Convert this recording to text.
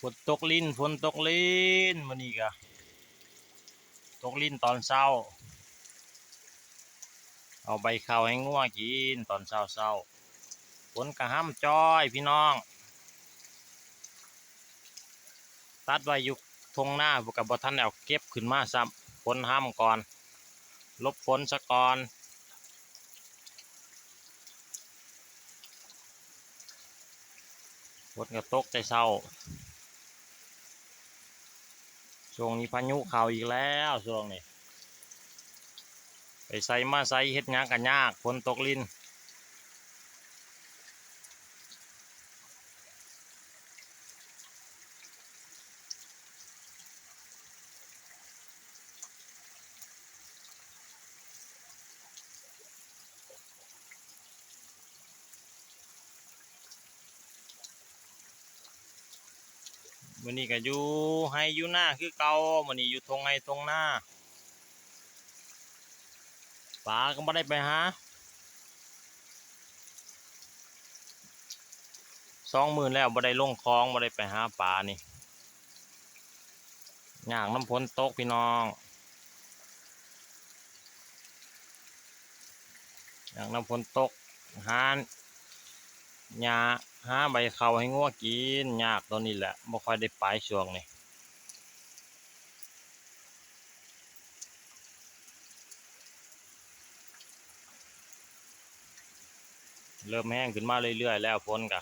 ຝົນຕົກລິນ ຝົນຕົກລິນ ມື້ນີ້ກະຕົກລິນຕອນເຊົ້າ ເອົາໃບເຂົ້າໃຫ້ງົວກິນຕອນເຊົ້າໆ. ຝົນກະຮຳຈ້ອຍພີ່ນ້ອງ ຕັດໄວ້ຢູ່ທົ່ງນາ ກະບໍ່ທັນໄດ້ເອົາເກັບຂຶ້ນມາຊ້ຳ ຝົນຮຳກ່ອນ ຫຼົບຝົນສາກ່ອນ. ຝົນກໍຕົກແຕ່ເຊົ້າ ຊ່ວງນີ້ພາຍຸເຂົ້າອີກແລ້ວ ຊ່ວງນີ້ ໄປໃສມາໃສເຮັດຫຍັງກໍຍາກ ຝົນຕົກລິນ. ມື້ນີ້ກໍຢູ່ໄຮ່ຢູ່ນາຄືເກົ່າ ມື້ນີ້ຢູ່ທົ່ງໄຮ່ທົ່ງນາ ປາກໍບໍ່ໄດ້ໄປຫາ ສອງມື້ແລ້ວບໍ່ໄດ້ລົງຂອງ ບໍ່ໄດ້ໄປຫາປານີ້ ຍາກນຳຝົນຕົກພີ່ນ້ອງ ຍາກນຳຝົນຕົກ ຫາຫຍ້າ ຫາໃບເຂົ້າໃຫ້ງົວກິນ ຍາກຕອນນີ້ແຫຼະ ບໍ່ຄ່ອຍໄດ້ໄປຊ່ວງນີ້. ເລີ່ມແຮງຂຶ້ນມາເລື້ອຍໆແລ້ວ ຝົນກະ